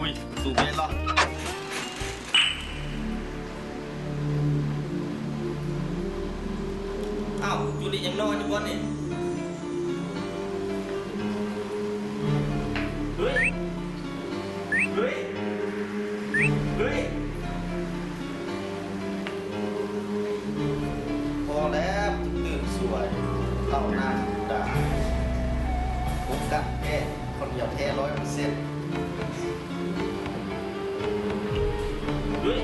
ອຸ້ຍ ສູງແມ່ນລະ. ອ້າວ ຈູລິຍັງນອນຢູ່ບໍ່ນີ້? ເຮີ້ຍ ເຮີ້ຍ ເຮີ້ຍ. ພໍແລ້ວ ຕື່ນສວຍ ເຫຼົ້າໜ້າດູດາ ໂອກາດແທ້ ຄົນດຽວແທ້ ຮ້ອຍເປີເຊັນ. ເຮີ້ຍ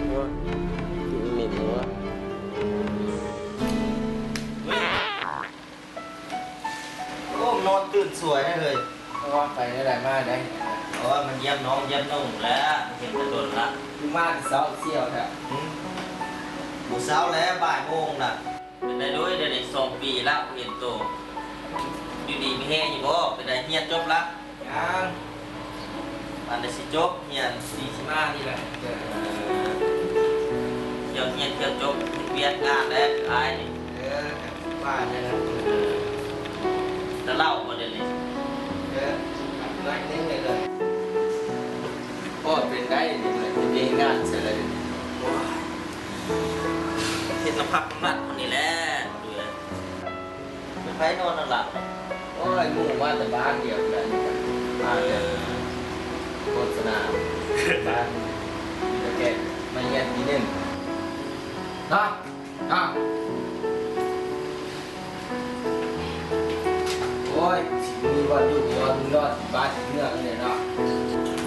ໂອ້ຍ ກິນເໝັນວະ. ໂອ້ ນອນຕື່ນສວຍເຮີ້ຍ. ເພາະວ່າໄປໄດ້ມາໄດ້ ເພາະວ່າມັນຢ້ຽມນ້ອງຢ້ຽມນຸ່ງແລ້ວ ເຫັນແຕ່ດົນລະ. ຄືມາແຕ່ເຊົ້າສ່ຽວແທ້. ຫືມ ບໍ່ເຊົ້າແລ້ວ ບ່າຍໂມງລະ. ເປັນໄດໂດຍ ດຽວນີ້ສອງປີລະບໍ່ເຫັນໂຕ ຢູ່ດີມີແຮງຢູ່ບໍ່? ເປັນໄດ ຮຽນຈົບລະ? ຍັງ ປານໃດຊິຈົບຮຽນ? ປີຊິມານີ້ແຫຼະ. ເອີ ທ່ຽວຮຽນທ່ຽວຈົບ ເຮັດວຽກງານແລ້ວ ຄືອ້າຍນີ້. ເອີ ວ່າແນວນັ້ນ. ເອີ ແຕ່ເຫຼົ້າບໍ່ດຽວນີ້? ເອີ ໜ້ອຍໜຶ່ງເລີຍ. ພໍເປັນໄດ້ນີ້ ເຮັດວຽກງານໃສລະດຽວນີ້? ໂອ້ຍ ເຮັດນຳພັກນຳລັດພຸ້ນນີ້ແຫຼະ. ເປັນໃຜນອນນຳຫຼັບ? ໂອ້ຍ ໝູ່ມາແຕ່ບ້ານດຽວກັນ ມາແຕ່ໂຄສະນາບ້ານ ມີແຕ່ແກ່ມາຮຽນປີໜຶ່ງເນາະ ເນາະ. ໂອ້ຍ ຊິບໍ່ມີບ່ອນຢູ່ບ່ອນນອນ ບ້ານເມືອງນີ້ເນາະ.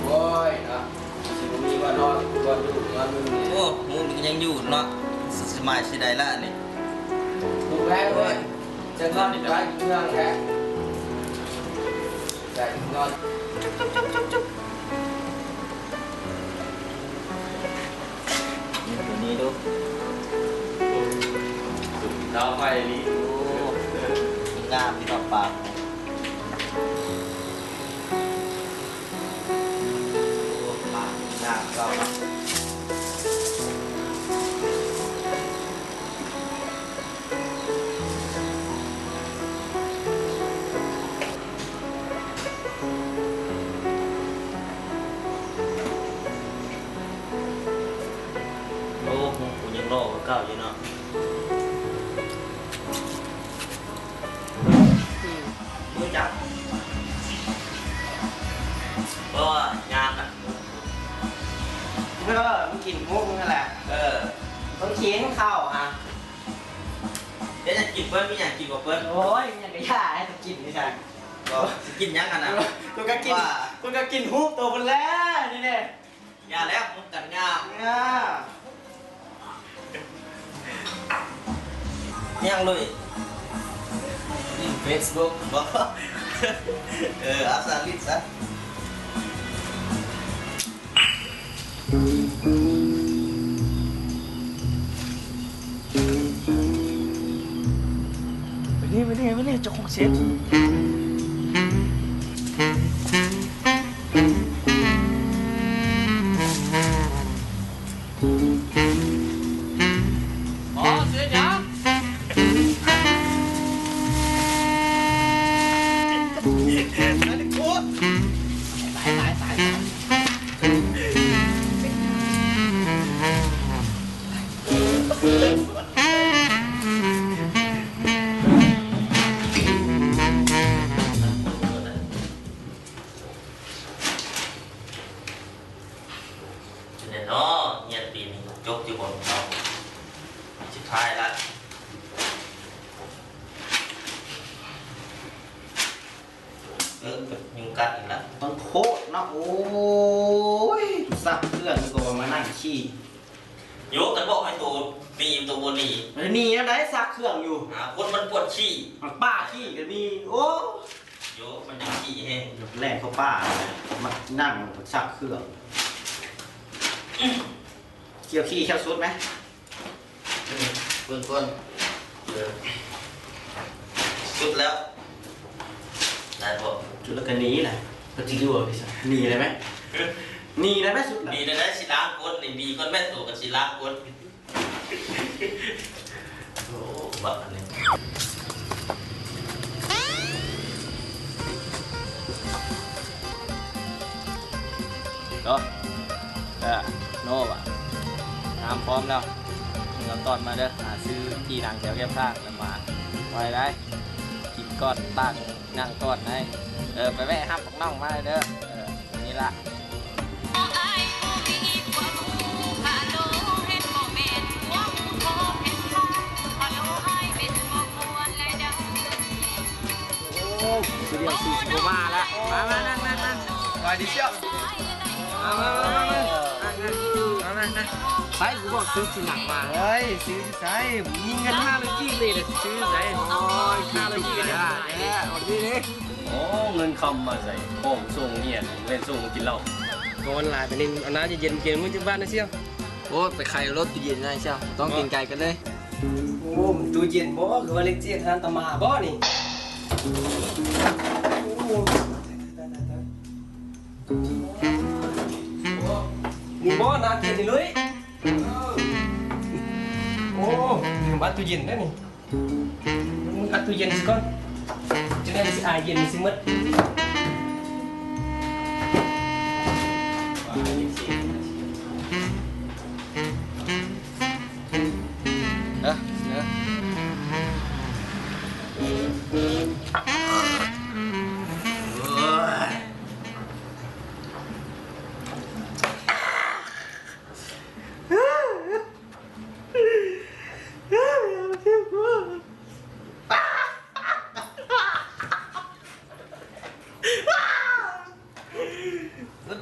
ໂອ້ຍ ເນາະ ຊິບໍ່ມີບ່ອນນອນ ບ່ອນຢູ່ ບ່ອນຢູ່. ໂອ້ ໝູ່ນີ້ກໍຍັງຢູ່ເນາະ ສະ ສະບາຍຊິໄດ້ລະອັນນີ້. ບໍ່ແມ່ນເວີຍ ຈະນອນຢູ່ບ້ານເມືອງແທ້ ໄດ້ນອນ. ນີ້ ຕົວນີ້ດູ ເຕົາໄຟນີ້. ໂອ້ ງາມເນາະປາກ. ໂອ້ ປາກງາມເນາະ. ໂອ້ ຫູກູຍັງຫຼໍ່ກວ່າເກົ່າຢູ່ເນາະ. ອືມ ຮູ້ຈັກ ເພາະວ່າຍາມນະ. ເອີ ມຶງກິນຫູມຶງຫັ້ນແຫຼະ. ເອີ ມຶງກິນເຂົ້າຫັ້ນ. ເຮັດຫຍັງກິນເພິ່ນ? ມີຫຍັງກິນບໍ່ເພິ່ນ? ໂອ້ຍ ມີຫຍັງກະຢ່າ ໃຫ້ຕົວກິນນີ້ຊັ້ນ. ບໍ່ ຊິກິນຫຍັງຫັ້ນນະ? ຕົວກະກິນ ວ່າ ຕົວກະກິນຫູໂຕພຸ້ນແຫຼະ ນີ້ແຫຼະ. ຢ່າແລ້ວ ຫູກັນງາມ. ຫຍັງລຸຍ? ຫຼິ້ນເຟສບຸກບໍ? ເອີ ເອົາຊະ ຫຼິ້ນຊະ. ມານີ້ ມານີ້ ມານີ້ ເຈົ້າຂອງເຊັດ. ອໍ ຊື້ຫຍັງ? ຕາຍ ຕາຍ ຕາຍ ຕາຍ. ຈັ່ງໃດເນາະ ຮຽນປີນີ້ຈົບຢູ່ບໍ່ເນາະ? ສຸດທ້າຍລະ. ເອີ ຍຸງກັດອີກລະ. ມັນໂພດເນາະ. ໂອ້ຍ ຊັກເຄື່ອງນີ້ກໍວ່າມານັ່ງຂີ້. ໂຍ ກັນບອກໃຫ້ໂຕໜີ ໂຕບໍ່ໜີ. ໜີແນວໃດ? ຊັກເຄື່ອງຢູ່. ຫາຄົນມັນປວດຂີ້. ມັນປ້າຂີ້ກໍມີ. ໂອ້ ໂຍ ມັນຍັງຂີ້ແຮງ. ແລ່ນເຂົ້າປ່າ ມານັ່ງຊັກເຄື່ອງ. ອືມ ກ່ຽວຂີ້ແຂ້ວສຸດໄໝ? ອືມ ເບິ່ງກ່ອນ. ເອີ ສຸດແລ້ວ. ໄດ້ບໍ່? ສຸດແລ້ວກໍໜີແຫຼະ. ກໍຊິຢູ່ ໜີໄດ້ໄໝ? ໜີໄດ້ໄໝ? ສຸດແລ້ວ ໜີໄດ້ໄດ໋. ຊິລ້າງກົ້ນນີ້ ໜີກ່ອນແມ່ນໂຕກໍຊິລ້າງກົ້ນ. ໂອ້ ບາດນີ້ ເນາະ ເອີ ໂນວ່າ ນ້ຳພ້ອມແລ້ວ ເອົາຕອນມາເດີ ຫາຊື້ທີ່ນັ່ງແຖວແຄມຂ້າງ ລຳບາກ ໄວໄດ໋ ກິນກ່ອນ ຕ່າງນັ່ງກ່ອນໄດ໋ ເອີ ໄປແວະຮັບບັກນ້ອງມາເດີ ເອີ ນີ້ລະ. ໂອ້ ຄືດຽວຊິບໍ່ມາລະ ມາ ມາ ນັ່ງ ນັ່ງ ນັ່ງ ສະບາຍດີສ່ຽວ ມາ ມາ ມາ ມາ ນັ່ງ ນັ່ງ ນັ່ງ ໄປ ກູບອກຊື້ທີ່ນັ່ງມາ ເຮີ້ຍ ຊື້ທີ່ໃສ ມີເງິນຫ້າຮ້ອຍກີບເລີຍ ຊື້ໃສ ໂອ້ຍ ຫ້າຮ້ອຍກີບເລີຍ ໂອເຄເດ້. ໂອ້ ເງິນຄຳມາໃສ ຂອງສົ່ງຮຽນ ແມ່ນສົ່ງມາກິນເຫຼົ້າ ຮ້ອນຫຼາຍປານນີ້ ເອົານ້ຳເຢັນໆ ກິນມື້ຈັກບາດນະສ່ຽວ ໂອ້ ໄປໄຂລົດຕູ້ເຢັນນະສ່ຽວ ຕ້ອງເກງໃຈກັນເລີຍ ໂອ້ ຕູ້ເຢັນບໍ່ ຄືວ່າເລັກເຈັດຮ້ານຕາມາບໍ່ນີ້ ໂອ້ ນີ້ບໍ່ນ້ຳເຢັນນີ້ເລີຍ ໂອ້ ລືມອັດຕູ້ເຢັນໄດ້ນີ້. ມຶງອັດຕູ້ເຢັນຊິກ່ອນ ຈັ່ງໃດຊິອາຍເຢັນຊິໝົດ ເອີ ເອີ ໂອ້ຍ.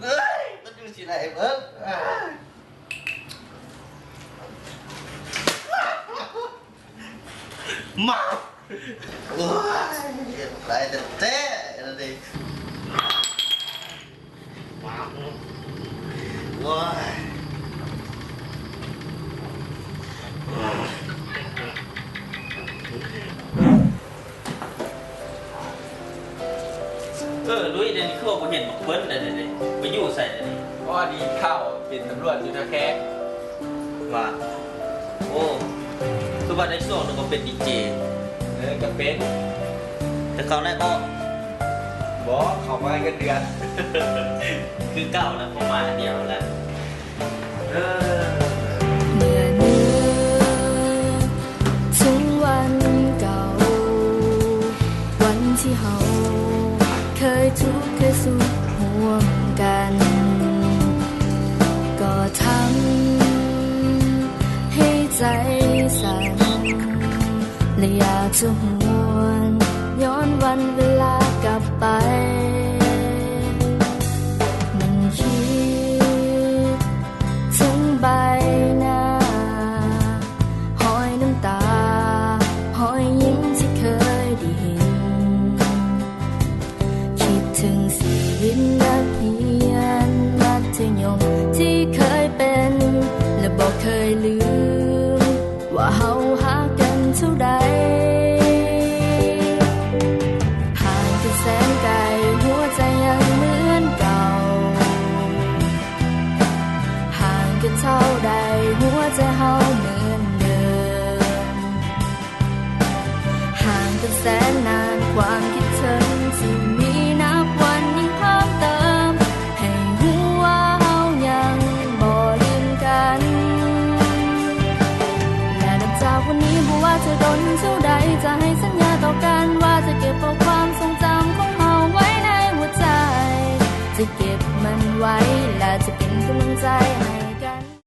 ເອີຍ ມັນຢູ່ທີ່ໃດເບິ່ງ ມາ ໂອ້ຍ ຫຼາຍແທ້ໆ ໂອ້ຍ ເອີ ລຸຍ ດຽວນີ້ຄືວ່າບໍ່ເຫັນບັກເພິ່ນແລ້ວເດ ໄປຢູ່ໃສແລ້ວນີ້? ອໍ ດີຂ່າວເປັນຕຳຫຼວດຢູ່ທ່າແຂກ. ວ່າ ໂອ້ ຄືວ່າໄດ້ຊ່ວງໜຶ່ງກໍເປັນດີເຈ. ເອີ ກໍເປັນ ແຕ່ເຂົ້າໄດ້ບໍ່? ບໍ່ ເຂົ້າມາເງິນເດືອນ ຄືເກົ່າແລ້ວ ເຂົ້າມາອັນດຽວແລ້ວ. ເມື່ອນຶກເຖິງວັນເກົ່າ ວັນທີ່ເຮົາເຄີຍທຸກເຄີຍສຸກຮ່ວມກັນ ກໍທຳໃຫ້ໃຈສັ່ນ ແລະຢາກຈະຫວນຍ້ອນວັນເວລາກັບໄປ ນັ່ງຄິດເຖິງໃບໜ້າ ຮອຍນ້ຳຕາ ຮອຍຍິ້ມທີ່ເຄີຍໄດ້ເຫັນ ຄິດເຖິງຊີວິດນັກຮຽນມັດທະຍົມທີ່ເຄີຍເປັນ ແລະບໍ່ເຄີຍລືມ ວ່າເຮົາຮັກກັນເທົ່າໃດ. ຫ່າງກັນແສນໄກ ຫົວໃຈຍັງເໝືອນເກົ່າ ຫ່າງກັນເທົ່າໃດ ຫົວໃຈເຮົາເໝືອນເດີມ ຫ່າງກັນແສນນານ ຄວາມຄິດເຖິງທີ່ມີນັບວັນຍິ່ງເພີ່ມເຕີມ ໃຫ້ຮູ້ວ່າເຮົາຍັງບໍ່ລືມກັນ ແລະນັບຈາກວັນນີ້ ບໍ່ວ່າຈະດົນເທົ່າໃດ ຈະໃຫ້ສັນຍາຕໍ່ກັນ